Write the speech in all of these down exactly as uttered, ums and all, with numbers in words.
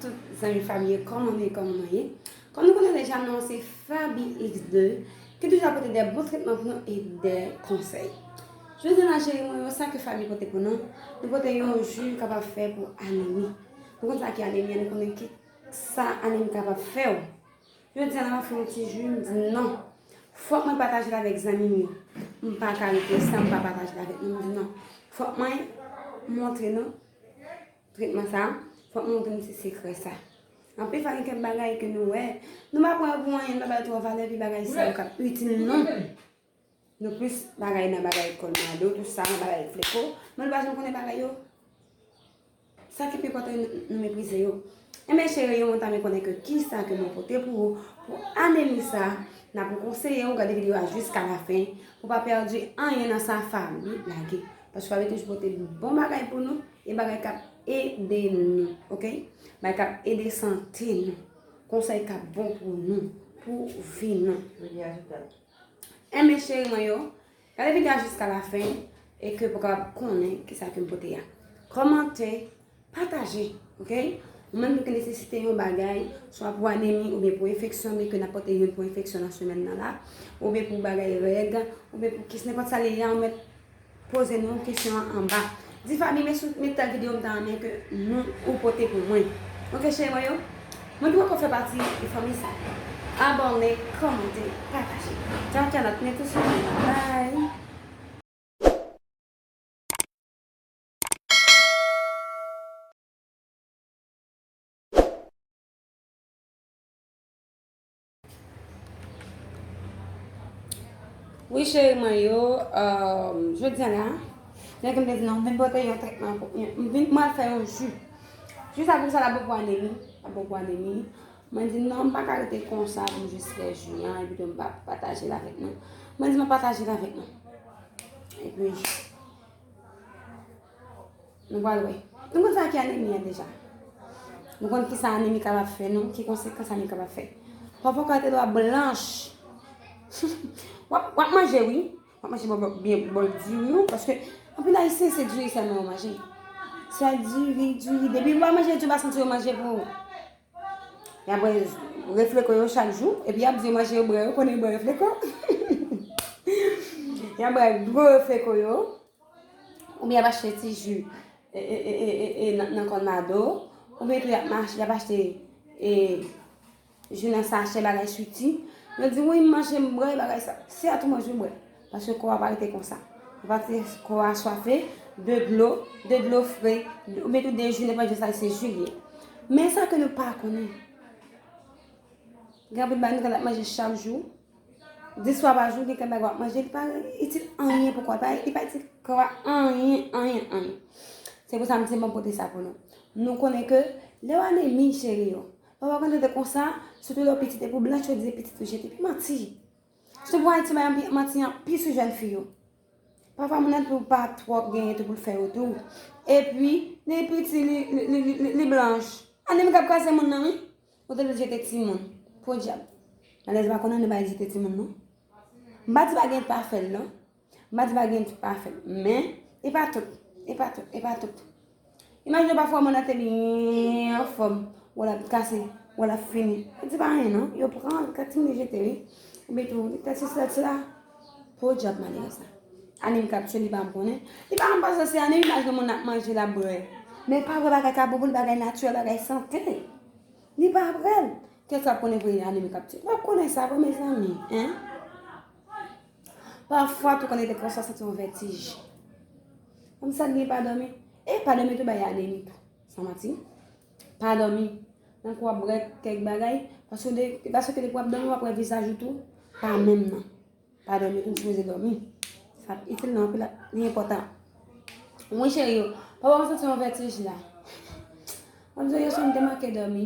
Tout zanmi, fanmi, kòman nou ye, kòman nou ye? Kòm nou konnen deja, non se Faby X de, ki toujou ap pote de bon tretman pou nou e de konsèy. Jodi a, cheri mwen yo, sa ke Faby pote pou nou, nou pote yon ji kapab fè pou anemi. Nou konn sa ki anemi an, nou konnen ki sa anemi kapab fè w. Jodi a, n ap fè yon ti ji, m di non. Fòk mwen pataje l avèk zanmi m yo. M pa ka rete san m pa pataje l avèk nou, m di non. Fòk mwen montre nou tretman sa, fòk mwen montre nou ti sekrè sa. Anpil fwa gen kèk bagay ke nou wè, nou pa pran yo pou anyen, nou pa ba yo twò valè, epi bagay sa yo k ap itil nou. Nou plis bagay nan bagay kòlmado, tout sa, nan bagay fleko, men nou pa janm konnen bagay yo. Sa ki pi enpòtan, nou, nou meprize yo. Enben, cheri yo, mwen ta renmen konnen ke kisa ke mwen pote pou ou, pou anemi sa, n ap konseye w gade videyo a jiska lafen, pou w pa pèdi anyen nan sa Faby lage. Paske Faby toujou pote bon bagay pou nou, e bagay k ap ede nou, oke? Bagay k ap ede sante nou. Konsèy k ap bon pou nou, pou vi nou. Enben, cheri mwen yo, gade videyo a jiska lafen e ke pou w kapab konnen kisa ke m pote a. Kòmante, pataje, oke? Ou menm tou ki nesesite yon bagay, swa pou anemi oubyen pou enfeksyon, men ke n ap pote youn pou enfeksyon nan semèn nan la, oubyen pou bagay règ, oubyen pou kis, nenpòt sa li ye a, ou mèt poze nou kesyon an anba. Di Faby, men sou, men tèl videyo m ta renmen ke nou, ou pote pou mwen. Oke, cheri mwen yo? Mwen tou ankò fè pati de fanmi sa. Abòne, kòmante, pataje. Tchao, tchao, n ap tounen tou sou mwen. Bye! Wi, cheri mwen yo, um, jodi a la, jan ke m te di nou, m vin pote yon tretman pou, m vin, m al fè yon ji. Ji sa pou sa la bon pou anemi, la bon pou anemi. Mwen di non, m pa ka rete konsa pou m jis fè ji an, epi tou m pa pataje l avèk nou. Mwen di mwen pataje l avèk nou. Epi, nou pral wè. Nou konn sa ki anemi an deja. Nou konn kisa anemi kapab fè nou, ki konsekans anemi kapab fè. Pafwa kò a te dwe blanch. W ap, w ap manje, wi. W ap manje bò, bò, byen bòl diri, wi, paske anpil Ayisyen se diri sèlman yo manje. Se diri, diri. Depi yo pa manje diri, yo pa santi yo manje pou. Y ap bwè refleko yo chak jou, epi y ap di yo manje yo bwè, yo konnen yo bwè refleko. Y ap bwè dlo refleko yo, oubyen y ap achte ti ji, e, e, e, e, e, e, nan, nan kòlmado, oubyen tou y ap mach-, y ap achte, e, ji nan sachè, bagay switi. Yo di, wi, m manje, m bwè, bagay sa. Se a tou manje, w bwè. Paske kò a pa rete konsa. Ou pa te kò a swafe de dlo, de dlo fre, oubyen tou de ji, nenpòt jan sa se ji li ye. Men sa ke nou pa konnen. Gen anpil bagay nou konn ap manje chak jou. Dis fwa pa jou, gen kèk bagay w ap manje, li pa itil anyen pou kò a, li pa, li pa itil kò a anyen, anyen, anyen. Se pou sa m di m ap pote sa pou nou. Nou konnen ke lè w anemi, cheri yo, pafwa w konn tande konsa, sitou lè w pitit, epi w blanch, yo di pitit ou jete. Pi manti. Sitou pou Ayiti, bay anpi-, manti anpil sou jèn fi yo. Pafwa moun nan tou pa twò genyen tou pou l fè yo tou. Epi, li piti, li, li, li, li, li, li blanch. Anemi k ap kraze moun nan, wi. Ou te dwe jete timoun. Podyab. Malèz pa konnen nou bay jete timoun, non. M pa di pa gen pa fè l, non. M pa di pa gen pa fè l. Men, e pa tout. E pa tout. E pa tout. Imajine w pafwa moun nan te byen anfòm. Wè l ap kase. Wè l ap fini. Yo di pa anyen, non. Yo pran l, kati moun jete, wi. Oubyen tou, li tèt sisi, tèt sila. Podyab malere sa. Anemi k ap tiye, li pa m konnen. Li pa m panse se anemi, imajine moun ap manje, l ap bwè. Men pa vre, bagay ka bon pou li, bagay natirèl, bagay sante. Li pa vre. Kèk sa konnen vre anemi k ap tiye. W ap konnen sa vre, mezanmi, en? Pafwa, tou konnen te konsa santi yon vètij. Kòm sa li pa dòmi. E pa dòmi tou bay anemi tou. San manti. Pa dòmi. Nan kou w ap bwè kèk bagay. Paske de, paske depi w ap dòmi, w ap wè vizaj ou tou. Pa menm nan. Pa dòmi tou, m sipoze dòmi. Sa ap itil nan anpil, li enpòtan. Wi, cheri yo. Pafwa, m santi yon vètij la. M ap di yo, si m te manke dòmi.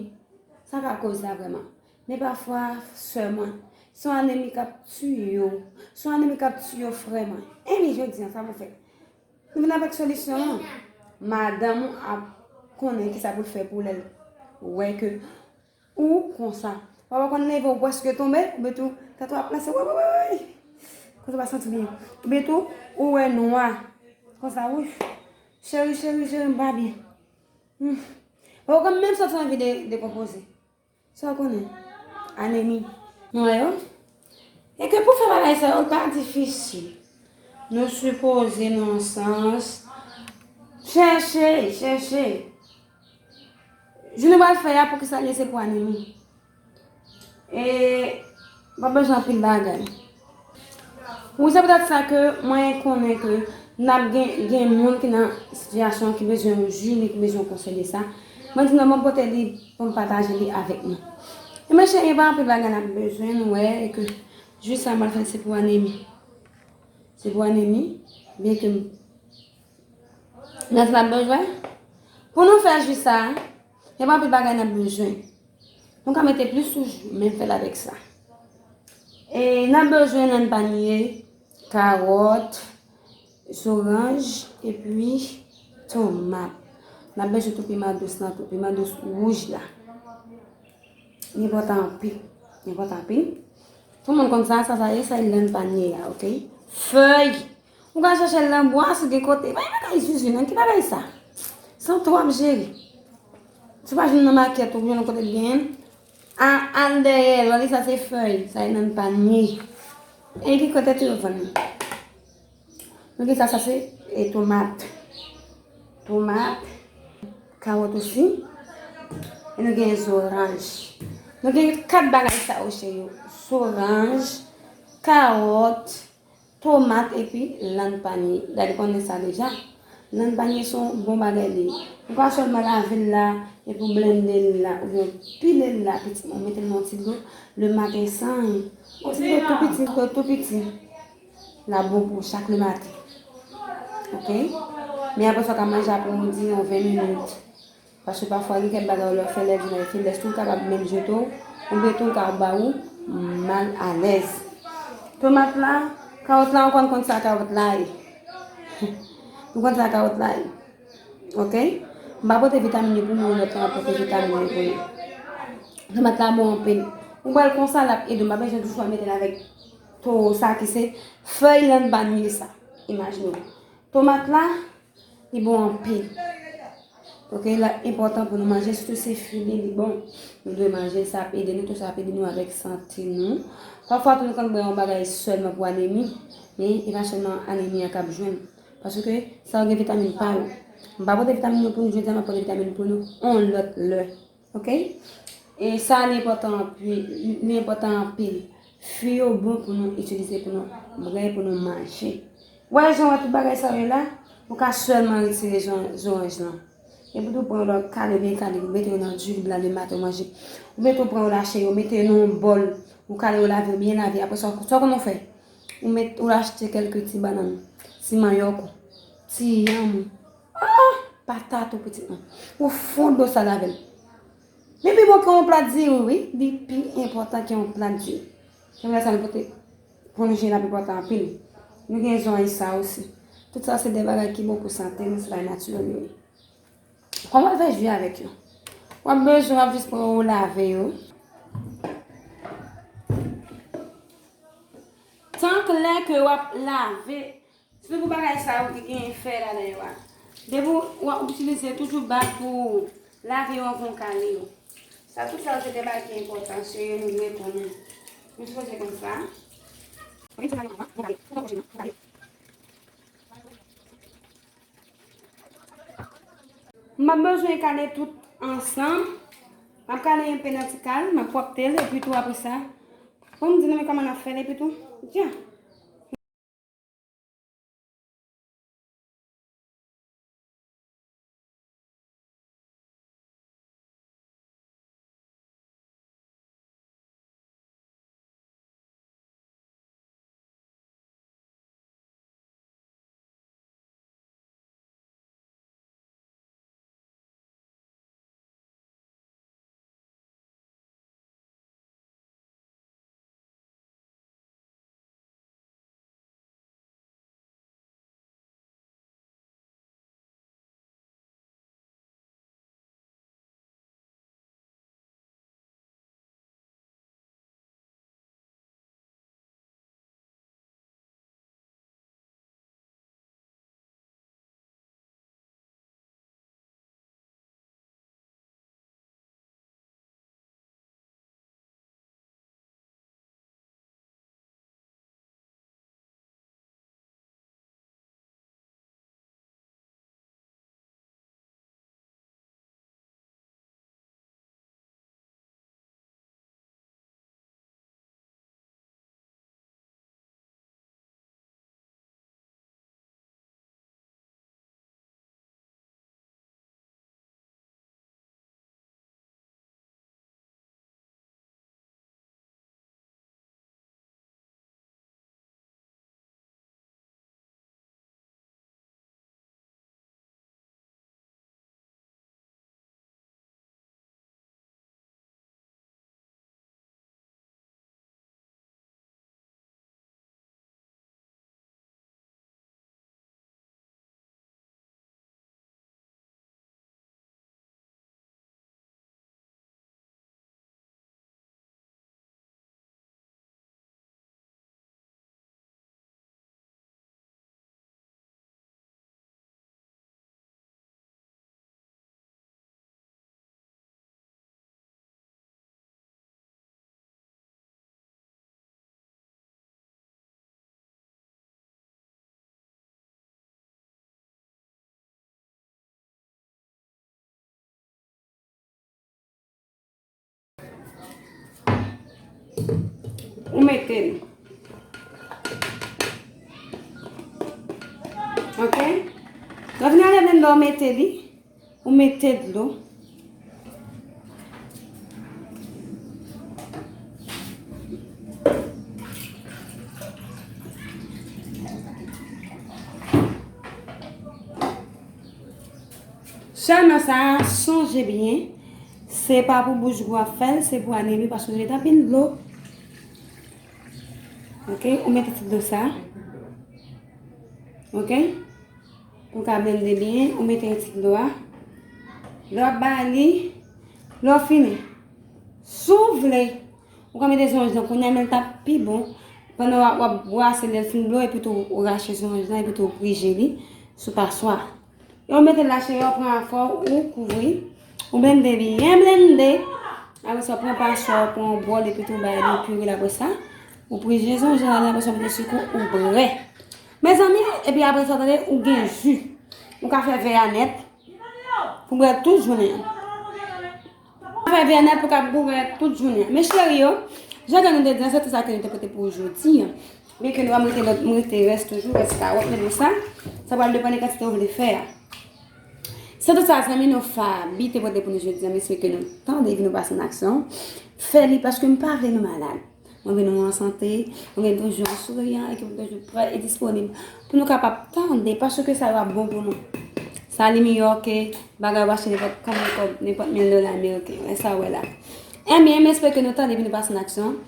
Sa ka koz sa vrèman. Men pafwa, sè mwen, se yon anemi k ap tiye w. Se yon anemi k ap tiye w, frè mwen. Enben, jodi a, sa pou fè. Nou vin avèk solisyon an. Madanm ou ap konnen kisa pou l fè pou lè l wè ke ou konsa. Pafwa konn leve ou prèske tonbe, oubyen tou, tèt ou ap plase, wi, wi, wi, wi. Konsa w pa santi byen. Oubyen tou, ou wè nwa. Konsa, wi. Cheri, cheri, cheri, m pa byen. Hmm. Ou konn menm santi anvi de, dekonpoze. Sa w konnen? Anemi. Nou wè yo? E ke pou fè bagay sa yo, li pa difisil. Nou sipoze nan sans chèche, chèche. Jou nou pral fè a, poukisa li se pou anemi? E pa bezwen anpil bagay. Wi, se poutèt sa ke mwen konnen ke n ap gen, gen moun ki nan sitiyasyon ki bezwen yon jiri, ki bezwen yon konsèy de sa. Mwen di non, mwen pote li pou m pataje li avèk nou. E mwen cheri, e pa anpil bagay n ap bezwen, nou wè, e ke jis sa mwen fè se pou anemi. Se pou anemi, byen ke m, nan sa n ap bezwen. Pou nou fè jis sa, e pa anpil bagay n ap bezwen. Nou ka mete plis toujou, men fè l avèk sa. E n ap bezwen nann panye, kawòt, zoranj, epi tomat. N ap bezwen tou piman dous lan tou, piman dous wouj la. Li enpòtan anpil. Li enpòtan anpil. Tout moun konn sa, sa, sa ye, sa e lann panye a, oke? Fèy! Ou ka chèche l nan bwa, si gen kote. Pa gen bagay zuzu, non? Ki bagay sa? Se yon twòp jere. Si w pa jwenn nan makèt, ou jwenn kote l genyen. A, al dèyè l, w a di sa se fèy, sa e lann panye. E ki kote tou yo vann li? Nou gen sa, sa se, e, tomat. Tomat, kawòt osi. E nou gen zoranj. Nou gen kat bagay sa yo, cheri yo. Zoranj, kawòt, tomat epi lann panye. Dayè, nou konnen sa deja. Lann panye se yon bon bagay li ye. Ou pa sèlman lave l la, epi w blende l la, oubyen w pile l la, pitit mwen, ou mete l nan yon ti dlo, le maten san anyen. Yon ti dlo tou piti, dlo tou piti. L ap bon pou chak le maten. Oke? Men apre sa, w ka manje apre yon di yon ven minit. Paske pafwa, gen kèk bagay ou lè w fè lè di nan filès tou kapab menm jete w, oubyen tou l ka ba ou mal alèz. Tomat la, kawòt la, ou konn konn sa kawòt la ye. Ou konn sa kawòt la ye. Oke? M pa pote vitamin yo pou nou, lòt la pote vitamin yo pou nou. Tomat la bon anpil. Ou wè l konsa, l ap ede w. M pa bezwen toujou mete l avèk towo sa ki se fèy lann panye sa. Imajine w. Tomat la, li bon anpil. Oke, l ap enpòtan pou nou manje, sitou se fwi li, li bon. Nou dwe manje, sa ap ede nou tou, sa ap ede nou avèk sante nou. Pafwa tou nou konn bwè yon bagay sèlman pou anemi, men e pa sèlman anemi an k ap jwenn. Paske sa yo gen vitamin pa yo. M pa pote vitamin yo pou nou jodi a, m ap pote vitamin pou nou yon lòt lè. Oke? E sa li enpòtan anpil, li enpòtan anpil. Fwi yo bon pou nou itilize, pou nou bwè, pou nou manje. Ou wè jan w wè tout bagay sa yo la, ou ka sèlman retire zon-, zoranj lan. Epi tou pran yo la, kale byen kale, ou mete yo nan diri blan le maten ou manje. Oubyen tou pran yo la cheri, ou mete yo nan yon bòl, ou kale yo lave, byen lave. Apre sa, sa w konn ou fè? Ou met, ou achte kèlke ti bannann, ti manyòk ou, ti yanm ou, ah, patat ou pitit mwen. Ou fonn dlo sa l avè l. Li pi bon ke yon plat diri, wi. Li pi enpòtan ke yon plat diri. Se pou sa nou pote pou nou jere l ap enpòtan anpil. Nou gen zoranj sa osi. Tout sa se de bagay ki bon pou sante nou, se bagay natirèl yo ye. Kòman w fè ji avèk yo? W ap bezwen, w ap jis pran yo lave yo. Tank lè ke w ap lave, sitou pou bagay sa yo ki gen fè ladan yo a. Depi w ap itilize toujou bag pou lave yo anvan w kale yo. Sa tout sa yo se de bagay ki enpòtan, serye, nou dwe konnen. Nou sipoze konn sa. M ap bezwen kale tout ansanm. M ap kale enpe nan ti kal, m ap pwòpte l, epi tou apre sa, pou m di nou men kòman n ap fè l, epi tou, dja. Ou mete l. Ok? Lè w fin ale blendè, w mete li. Ou mete dlo. Sèlman sa, sonje byen, se pa pou bouch gwo w ap fè l, se pou anemya, paske w mete anpil dlo. Ok, ou mete ti dlo sa. Ok? Pou w ka blende byen, ou mete yon ti dlo a. Lè w ap ba li, lè w fini. Si w vle, ou ka mete zonj nan kounye a, men l t ap pi bon. Pandan w ap, w ap brase, lè l fin blo, epi tou ou rache zonj nan, epi tou ou prije li sou paswa. E ou mete l la, cheri, ou pran afè w, ou kouvri. Ou blende byen blende. Apre sa, ou pran paswa, ou pran yon bòl, epi tou ou bay li pire l apre sa. Ou prije zonj nan, apre sa, ou mete sik ou, ou bwè. Mezanmi, epi apre sa, tande, ou gen ji. Ou ka fè vè a nèt. Pou bwè tout jounen an. Ou ka fè vè a nèt pou ka bwè tout jounen an. Men cheri yo, jan ke nou te di an, se tout sa ke nou te pote pou jodi an. Byen ke nou pa mete lòt, mete rès toujou, rès kawòt, men bon sa, sa pral depann de kantite ou vle fè a. Se tout sa, zanmi nou Faby te pote pou nou jodi an. M espere ke nou tande epi nou pase an aksyon. Fè li paske m pa vle nou malad. Mwen vle nou an sante, mwen vle nou toujou souriyan e ke nou toujou prè e disponib pou nou kapab tande, paske sa yo ap bon pou nou. Sa li miyò ke bagay ou achte nenpòt konbyen kòb, nenpòt mil dola ameriken. Wè sa w wè la. Ebyen, m espere ke nou tande epi nou pase an aksyon.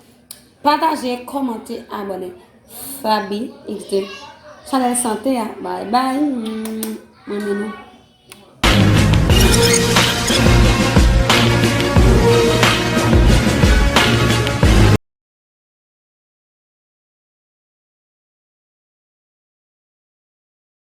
Pataje, kòmante, abòne. Faby X D. Chanèl sante a. Bye bye. Mwen renmen nou.